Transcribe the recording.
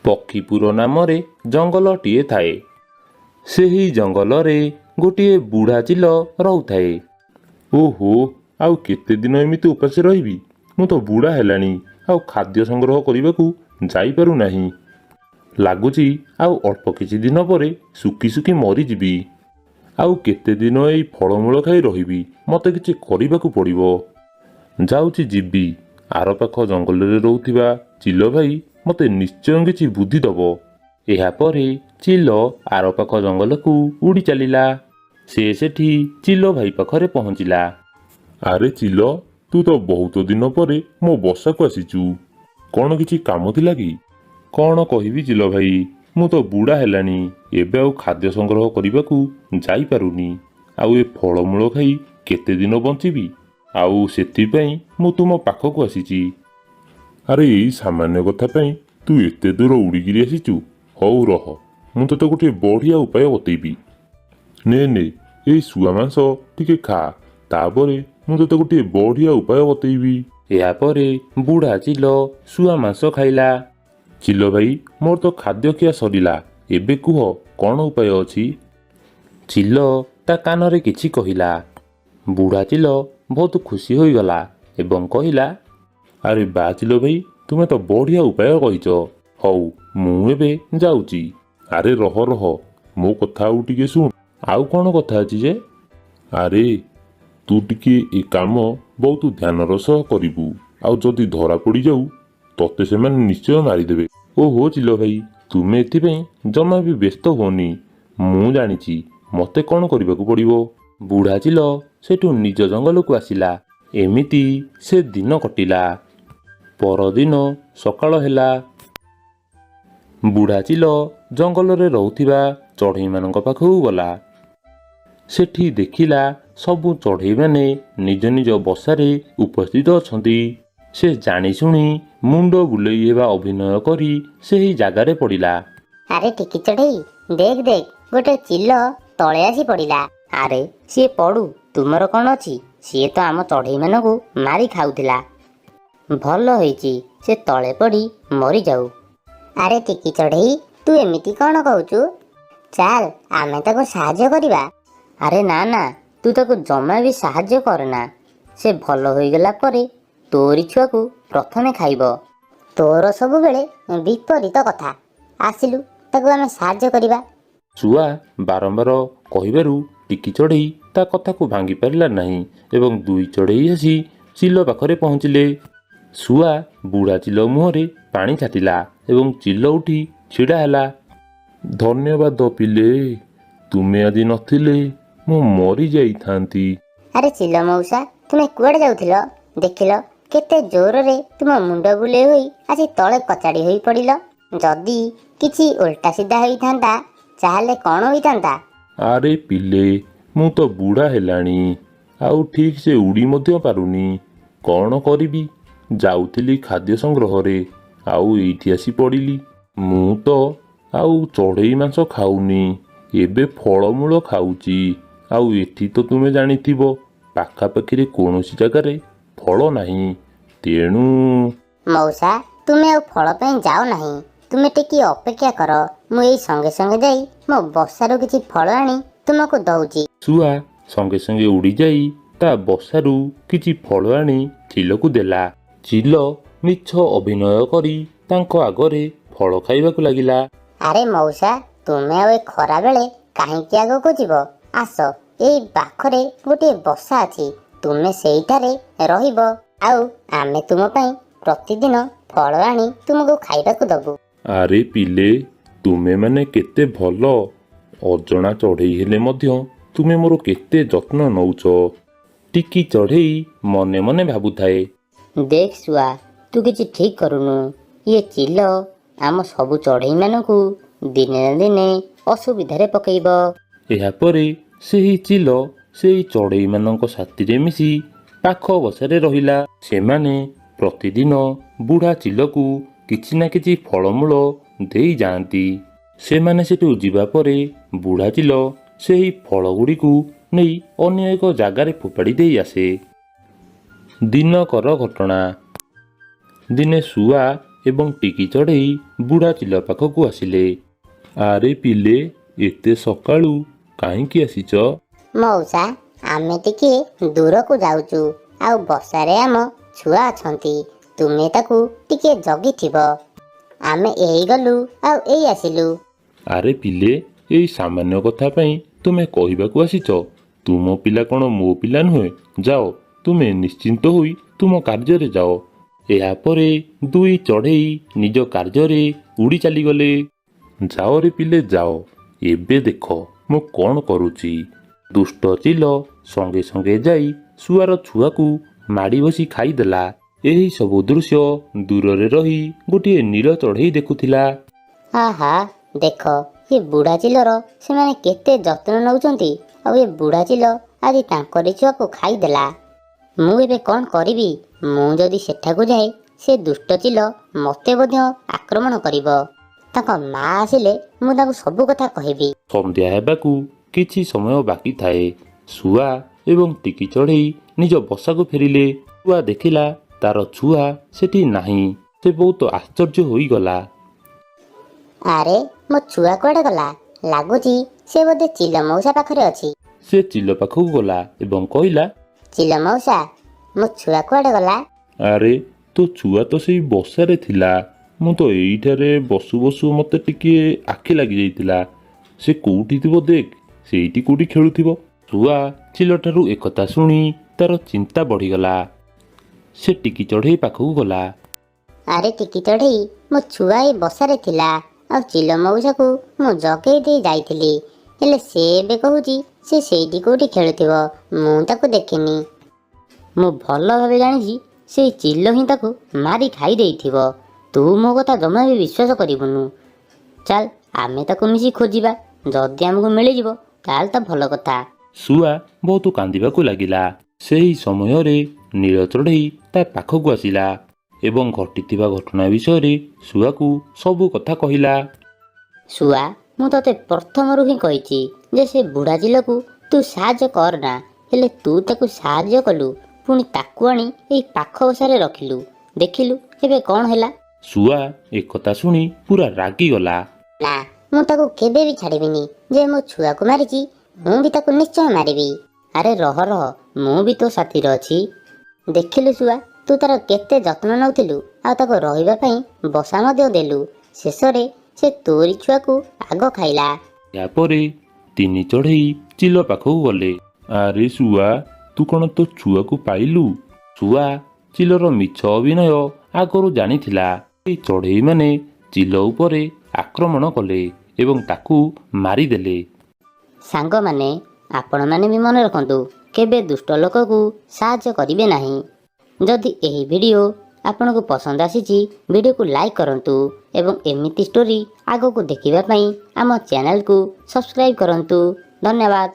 ପକ୍ଷୀପୁର ନାମରେ ଜଙ୍ଗଲଟିଏ ଥାଏ। ସେହି ଜଙ୍ଗଲରେ ଗୋଟିଏ ବୁଢ଼ା ଚିଲ ରହୁଥାଏ। ଓହୋ, ଆଉ କେତେ ଦିନ ଏମିତି ଉପାସେ ରହିବି? ମୁଁ ତ ବୁଢ଼ା ହେଲାଣି, ଆଉ ଖାଦ୍ୟ ସଂଗ୍ରହ କରିବାକୁ ଯାଇପାରୁନାହିଁ। ଲାଗୁଛି ଆଉ ଅଳ୍ପ କିଛି ଦିନ ପରେ ଶୁଖି ଶୁଖି ମରିଯିବି। ଆଉ କେତେ ଦିନ ଏଇ ଫଳମୂଳ ଖାଇ ରହିବି? ମୋତେ କିଛି କରିବାକୁ ପଡ଼ିବ। ଯାଉଛି ଯିବି, ଆରପାଖ ଜଙ୍ଗଲରେ ରହୁଥିବା ଚିଲ ଭାଇ ମୋତେ ନିଶ୍ଚୟ କିଛି ବୁଦ୍ଧି ଦେବ। ଏହାପରେ ଚିଲ ଆରପାଖ ଜଙ୍ଗଲକୁ ଉଡ଼ି ଚାଲିଲା। ସେ ସେଠି ଚିଲ ଭାଇ ପାଖରେ ପହଞ୍ଚିଲା। ଆରେ ଚିଲ, ତୁ ତ ବହୁତ ଦିନ ପରେ ମୋ ବସାକୁ ଆସିଛୁ। କ'ଣ କିଛି କାମ ଥିଲା କି? କ'ଣ କହିବି ଚିଲ ଭାଇ, ମୁଁ ତ ବୁଢ଼ା ହେଲାଣି, ଏବେ ଆଉ ଖାଦ୍ୟ ସଂଗ୍ରହ କରିବାକୁ ଯାଇପାରୁନି। ଆଉ ଏ ଫଳମୂଳ ଖାଇ କେତେ ଦିନ ବଞ୍ଚିବି? ଆଉ ସେଥିପାଇଁ ମୁଁ ତୁମ ପାଖକୁ ଆସିଛି। ଆରେ, ଏଇ ସାମାନ୍ୟ କଥା ପାଇଁ ତୁ ଏତେ ଦୂର ଉଡ଼ିକିରି ଆସିଛୁ? ହଉ ରହ, ମୁଁ ତୋତେ ଗୋଟିଏ ବଢ଼ିଆ ଉପାୟ ବତେଇବି। ନେ ନେ, ଏଇ ଶୁଆ ମାଂସ ଟିକେ ଖା, ତାପରେ ମୁଁ ତୋତେ ଗୋଟିଏ ବଢ଼ିଆ ଉପାୟ ବତେଇବି। ଏହାପରେ ବୁଢ଼ା ଚିଲ ଶୁଆ ମାଂସ ଖାଇଲା। ଚିଲ ଭାଇ, ମୋର ତ ଖାଦ୍ୟ ଖିଆ ସରିଲା, ଏବେ କୁହ କ'ଣ ଉପାୟ ଅଛି? ଚିଲ ତା କାନରେ କିଛି କହିଲା। ବୁଢ଼ା ଚିଲ ବହୁତ ଖୁସି ହୋଇଗଲା ଏବଂ କହିଲା, ଆରେ ବା ଚିଲ ଭାଇ, ତୁମେ ତ ବଢ଼ିଆ ଉପାୟ କହିଛ। ହଉ, ମୁଁ ଏବେ ଯାଉଛି। ଆରେ ରହ ରହ, ମୋ କଥା ଆଉ ଟିକେ ଶୁଣ। ଆଉ କ'ଣ କଥା ଅଛି ଯେ? ଆରେ, ତୁ ଟିକେ ଏ କାମ ବହୁତ ଧ୍ୟାନର ସହ କରିବୁ, ଆଉ ଯଦି ଧରା ପଡ଼ିଯାଉ ତତେ ସେମାନେ ନିଶ୍ଚୟ ମାରିଦେବେ। ଓହୋ ଚିଲ ଭାଇ, ତୁମେ ଏଥିପାଇଁ ଜମା ବି ବ୍ୟସ୍ତ ହୁଅନି। ମୁଁ ଜାଣିଛି ମୋତେ କ'ଣ କରିବାକୁ ପଡ଼ିବ। ବୁଢ଼ା ଚିଲ ସେଠୁ ନିଜ ଜଙ୍ଗଲକୁ ଆସିଲା। ଏମିତି ସେ ଦିନ କଟିଲା। ପରଦିନ ସକାଳ ହେଲା। ବୁଢ଼ା ଚିଲ ଜଙ୍ଗଲରେ ରହୁଥିବା ଚଢ଼େଇମାନଙ୍କ ପାଖକୁ ଗଲା। ସେଠି ଦେଖିଲା ସବୁ ଚଢ଼େଇମାନେ ନିଜ ନିଜ ବସାରେ ଉପସ୍ଥିତ ଅଛନ୍ତି। ସେ ଜାଣିଶୁଣି ମୁଣ୍ଡ ବୁଲେଇ ହେବା ଅଭିନୟ କରି ସେହି ଜାଗାରେ ପଡ଼ିଲା। ଆରେ ଟିକି ଚଢ଼େଇ, ଦେଖ ଦେଖ, ଗୋଟେ ଚିଲ ତଳେ ଆସି ପଡ଼ିଲା। ଆରେ ସିଏ ପଡୁ, ତୁମର କ'ଣ ଅଛି? ସିଏ ତ ଆମ ଚଢ଼େଇମାନଙ୍କୁ ମାରି ଖାଉଥିଲା। ଭଲ ହେଇଛି, ସେ ତଳେ ପଡ଼ି ମରିଯାଉ। ଆରେ ଟିକି ଚଢ଼େଇ, ତୁ ଏମିତି କ'ଣ କହୁଛୁ? ଚାଲ, ଆମେ ତାକୁ ସାହାଯ୍ୟ କରିବା। ଆରେ ନା ନା, ତୁ ତାକୁ ଜମା ବି ସାହାଯ୍ୟ କରନା। ସେ ଭଲ ହୋଇଗଲା ପରେ ତୋରି ଛୁଆକୁ ପ୍ରଥମେ ଖାଇବ। ତୋର ସବୁବେଳେ ବିପରୀତ କଥା। ଆସିଲୁ, ତାକୁ ଆମେ ସାହାଯ୍ୟ କରିବା। ଶୁଆ ବାରମ୍ବାର କହିବାରୁ ଟିକି ଚଢ଼େଇ ତା କଥାକୁ ଭାଙ୍ଗି ପାରିଲା ନାହିଁ ଏବଂ ଦୁଇ ଚଢ଼େଇ ଆସି ଚିଲ ପାଖରେ ପହଞ୍ଚିଲେ। ଶୁଆ ବୁଢ଼ା ଚିଲ ମୁହଁରେ ପାଣି ଛାଟିଲା ଏବଂ ଚିଲ ଉଠି ଛିଡ଼ା ହେଲା। ଧନ୍ୟବାଦ ପିଲେ, ତୁମେ ଆଜି ନଥିଲେ ମୁଁ ମରିଯାଇଥାନ୍ତି। ଆରେ ଚିଲ ମଉସା, ତୁମେ କୁଆଡ଼େ ଯାଉଥିଲ? ଦେଖିଲ, କେତେ ଜୋରରେ ତୁମ ମୁଣ୍ଡ ବୁଲେଇ ହୋଇ ଆସି ତଳେ କଚାଡ଼ି ହୋଇ ପଡ଼ିଲ। ଯଦି କିଛି ଓଲଟା ସିଧା ହୋଇଥାନ୍ତା ତାହେଲେ କ'ଣ ହୋଇଥାନ୍ତା? ଆରେ ପିଲେ, ମୁଁ ତ ବୁଢ଼ା ହେଲାଣି, ଆଉ ଠିକ୍ ସେ ଉଡ଼ି ମଧ୍ୟ ପାରୁନି। କ'ଣ କରିବି? ଯାଉଥିଲି ଖାଦ୍ୟ ସଂଗ୍ରହରେ, ଆଉ ଏଇଠି ଆସି ପଡ଼ିଲି। ମୁଁ ତ ଆଉ ଚଢ଼େଇ ମାଂସ ଖାଉନି, ଏବେ ଫଳମୂଳ ଖାଉଛି। ଆଉ ଏଠି ତ ତୁମେ ଜାଣିଥିବ, ପାଖାପାଖିରେ କୌଣସି ଜାଗାରେ ଫଳ ନାହିଁ, ତେଣୁ ମଉସା, ତୁମେ ଆଉ ଫଳ ପାଇଁ ଯାଅ ନାହିଁ। ତୁମେ ଟିକିଏ ଅପେକ୍ଷା କର, ମୁଁ ଏଇ ସଙ୍ଗେ ସଙ୍ଗେ ଯାଇ ମୋ ବସାରୁ କିଛି ଫଳ ଆଣି ତୁମକୁ ଦଉଛି। ଶୁଆ ସଙ୍ଗେ ସଙ୍ଗେ ଉଡ଼ିଯାଇ ତା ବସାରୁ କିଛି ଫଳ ଆଣି ଚିଲକୁ ଦେଲା। ଚିଲ ମିଛ ଅଭିନୟ କରି ତାଙ୍କ ଆଗରେ ଫଳ ଖାଇବାକୁ ଲାଗିଲା। ଆରେ ମଉସା, ତୁମେ ଆଉ ଏ ଖରାବେଳେ କାହିଁକି ଆଗକୁ ଯିବ? ଆସ, ଏଇ ପାଖରେ ଗୋଟିଏ ବସା ଅଛି, ତୁମେ ସେଇଠାରେ ରହିବ, ଆଉ ଆମେ ତୁମ ପାଇଁ ପ୍ରତିଦିନ ଫଳ ଆଣି ତୁମକୁ ଖାଇବାକୁ ଦବୁ। ଆରେ ପିଲେ, ତୁମେମାନେ କେତେ ଭଲ! ଅଜଣା ଚଢ଼େଇ ହେଲେ ମଧ୍ୟ ତୁମେ ମୋର କେତେ ଯତ୍ନ ନଉଛ। ଟିକି ଚଢ଼େଇ ମନେ ମନେ ଭାବୁଥାଏ, ଦେଖ ଶୁଆ, ତୁ କିଛି ଠିକ୍ କରୁନୁ। ଇଏ ଚିଲ ଆମ ସବୁ ଚଢ଼େଇମାନଙ୍କୁ ଦିନେ ନା ଦିନେ ଅସୁବିଧାରେ ପକେଇବ। ଏହାପରେ ସେହି ଚିଲ ସେଇ ଚଢ଼େଇମାନଙ୍କ ସାଥିରେ ମିଶି ପାଖ ବସାରେ ରହିଲା। ସେମାନେ ପ୍ରତିଦିନ ବୁଢ଼ା ଚିଲକୁ କିଛି ନା କିଛି ଫଳମୂଳ ଦେଇ ଯାଆନ୍ତି। ସେମାନେ ସେଠୁ ଯିବା ପରେ ବୁଢ଼ା ଚିଲ ସେହି ଫଳଗୁଡ଼ିକୁ ନେଇ ଅନ୍ୟ ଏକ ଜାଗାରେ ଫୋପାଡ଼ି ଦେଇ ଆସେ। ଦିନକର ଘଟଣା। ଦିନେ ଶୁଆ ଏବଂ ଟିକି ଚଢ଼େଇ ବୁଢ଼ା ଚିଲ ପାଖକୁ ଆସିଲେ। ଆରେ ପିଲେ, ଏତେ ସକାଳୁ କାହିଁକି ଆସିଛ? ମଉସା, ଆମେ ଟିକିଏ ଦୂରକୁ ଯାଉଛୁ ଆଉ ବସାରେ ଆମ ଛୁଆ ଅଛନ୍ତି, ତୁମେ ତାକୁ ଟିକିଏ ଜଗିଥିବ। ଆମେ ଏଇ ଗଲୁ ଆଉ ଏଇ ଆସିଲୁ। ଆରେ ପିଲେ, ଏଇ ସାମାନ୍ୟ କଥା ପାଇଁ ତୁମେ କହିବାକୁ ଆସିଛ? ତୁମ ପିଲା କ'ଣ ମୋ ପିଲା ନୁହେଁ? ଯାଅ, ତୁମେ ନିଶ୍ଚିନ୍ତ ହୋଇ ତୁମ କାର୍ଯ୍ୟରେ ଯାଅ। ଏହାପରେ ଦୁଇ ଚଢ଼େଇ ନିଜ କାର୍ଯ୍ୟରେ ଉଡ଼ି ଚାଲିଗଲେ। ଯାଅରେ ପିଲେ ଯାଅ, ଏବେ ଦେଖ ମୁଁ କ'ଣ କରୁଛି। ଦୁଷ୍ଟ ଚିଲ ସଙ୍ଗେ ସଙ୍ଗେ ଯାଇ ଶୁଆର ଛୁଆକୁ ମାଡ଼ି ବସି ଖାଇଦେଲା। ଏହି ସବୁ ଦୃଶ୍ୟ ଦୂରରେ ରହି ଗୋଟିଏ ନୀଳ ଚଢ଼େଇ ଦେଖୁଥିଲା। ଆହା, ଦେଖ ଏ ବୁଢ଼ା ଚିଲର ସେମାନେ କେତେ ଯତ୍ନ ନେଉଛନ୍ତି, ଆଉ ଏ ବୁଢ଼ା ଚିଲ ଆଜି ତାଙ୍କରି ଛୁଆକୁ ଖାଇଦେଲା। ମୁଁ ଏବେ କ'ଣ କରିବି? ମୁଁ ଯଦି ସେଠାକୁ ଯାଏ, ସେ ଦୁଷ୍ଟ ଚିଲ ମୋତେ ମଧ୍ୟ ଆକ୍ରମଣ କରିବ। ତାଙ୍କ ମା ଆସିଲେ ମୁଁ ତାଙ୍କୁ ସବୁ କଥା କହିବି। ସନ୍ଧ୍ୟା ହେବାକୁ କିଛି ସମୟ ବାକି ଥାଏ। ଶୁଆ ଏବଂ ଟିକି ଚଢ଼େଇ ନିଜ ବସାକୁ ଫେରିଲେ। ଶୁଆ ଦେଖିଲା ତାର ଛୁଆ ସେଠି ନାହିଁ। ସେ ବହୁତ ଆଶ୍ଚର୍ଯ୍ୟ ହୋଇଗଲା। ଆରେ, ମୋ ଛୁଆ କୁଆଡ଼େ ଗଲା? ଲାଗୁଛି ସେ ବୋଧେ ଚିଲ ମଉସା ପାଖରେ ଅଛି। ସେ ଚିଲ ପାଖକୁ ଗଲା ଏବଂ କହିଲା, ଚିଲ ମଉସା, ମୋ ଛୁଆ କୁଆଡ଼େ ଗଲା? ଆରେ, ତୋ ଛୁଆ ତ ସେଇ ବସାରେ ଥିଲା। ମୁଁ ତ ଏଇଠାରେ ବସୁ ବସୁ ମୋତେ ଟିକିଏ ଆଖି ଲାଗିଯାଇଥିଲା। ସେ କୋଉଠି ଥିବ ଦେଖ, ସେଇଠି କୋଉଠି ଖେଳୁଥିବ। ଶୁଆ ଚିଲଠାରୁ ଏକଥା ଶୁଣି ତାର ଚିନ୍ତା ବଢ଼ିଗଲା। ସେ ଟିକି ଚଢ଼େଇ ପାଖକୁ ଗଲା। ଆରେ ଟିକି ଚଢ଼େଇ, ମୋ ଛୁଆ ଏଇ ବସାରେ ଥିଲା ଆଉ ଚିଲ ମଉସାକୁ ମୁଁ ଜଗେଇ ଦେଇ ଯାଇଥିଲି, ହେଲେ ସେ ଏବେ କହୁଛି ସେ ସେଇଠି କୋଉଠି ଖେଳୁଥିବ, ମୁଁ ତାକୁ ଦେଖିନି। ମୁଁ ଭଲ ଭାବେ ଜାଣିଛି ସେଇ ଚିଲ ହିଁ ତାକୁ ମାରି ଖାଇ ଦେଇଥିବ। ତୁ ମୋ କଥା ଜମା ବି ବିଶ୍ୱାସ କରିବୁନୁ। ଚାଲ, ଆମେ ତାକୁ ମିଶି ଖୋଜିବା। ଯଦି ଆମକୁ ମିଳିଯିବ ତାହେଲେ ତ ଭଲ କଥା। ଶୁଆ ବହୁତ କାନ୍ଦିବାକୁ ଲାଗିଲା। ସେହି ସମୟରେ ନୀଳ ଚଢ଼େଇ ତା ପାଖକୁ ଆସିଲା ଏବଂ ଘଟିଥିବା ଘଟଣା ବିଷୟରେ ଶୁଆକୁ ସବୁ କଥା କହିଲା। ଶୁଆ, ମୁଁ ତତେ ପ୍ରଥମରୁ ହିଁ କହିଛି ଯେ ସେ ବୁଢ଼ା ଚିଲକୁ ତୁ ସାହାଯ୍ୟ କରନା, ହେଲେ ତୁ ତାକୁ ସାହାଯ୍ୟ କଲୁ, ପୁଣି ତାକୁ ଆଣି ଏଇ ପାଖ ବସାରେ ରଖିଲୁ। ଦେଖିଲୁ ଏବେ କ'ଣ ହେଲା? ଶୁଆ ଏକଥା ଶୁଣି ପୁରା ରାଗିଗଲା। ନା, ମୁଁ ତାକୁ କେବେ ବି ଛାଡ଼ିବିନି। ଯେ ମୋ ଛୁଆକୁ ମାରିଛି, ମୁଁ ବି ତାକୁ ନିଶ୍ଚୟ ମାରିବି। ଆରେ ରହ ରହ, ମୁଁ ବି ତୋ ସାଥିରେ ଅଛି। ଦେଖିଲୁ ଶୁଆ, ତୁ ତାର କେତେ ଯତ୍ନ ନେଉଥିଲୁ ଆଉ ତାକୁ ରହିବା ପାଇଁ ବସା ମଧ୍ୟ ଦେଲୁ, ଶେଷରେ ସେ ତୋରି ଛୁଆକୁ ଆଗ ଖାଇଲା। ଏହାପରେ ତିନି ଚଢ଼େଇ ଚିଲ ପାଖକୁ ଗଲେ। ଆରେ ଶୁଆ, ତୁ କ'ଣ ତୋ ଛୁଆକୁ ପାଇଲୁ? ଶୁଆ ଚିଲର ମିଛ ଅଭିନୟ ଆଗରୁ ଜାଣିଥିଲା। ଏହି ଚଢ଼େଇମାନେ ଚିଲ ଉପରେ ଆକ୍ରମଣ କଲେ ଏବଂ ତାକୁ ମାରିଦେଲେ। ସାଙ୍ଗମାନେ, ଆପଣମାନେ ବି ମନେ ରଖନ୍ତୁ, କେବେ ଦୁଷ୍ଟ ଲୋକକୁ ସାହାଯ୍ୟ କରିବେ ନାହିଁ। ଯଦି ଏହି ଭିଡ଼ିଓ ଆପଣଙ୍କୁ ପସନ୍ଦ ଆସିଛି, ଭିଡ଼ିଓକୁ ଲାଇକ୍ କରନ୍ତୁ ଏବଂ ଏମିତି ଷ୍ଟୋରି ଆଗକୁ ଦେଖିବା ପାଇଁ ଆମ ଚ୍ୟାନେଲକୁ ସବସ୍କ୍ରାଇବ୍ କରନ୍ତୁ। ଧନ୍ୟବାଦ।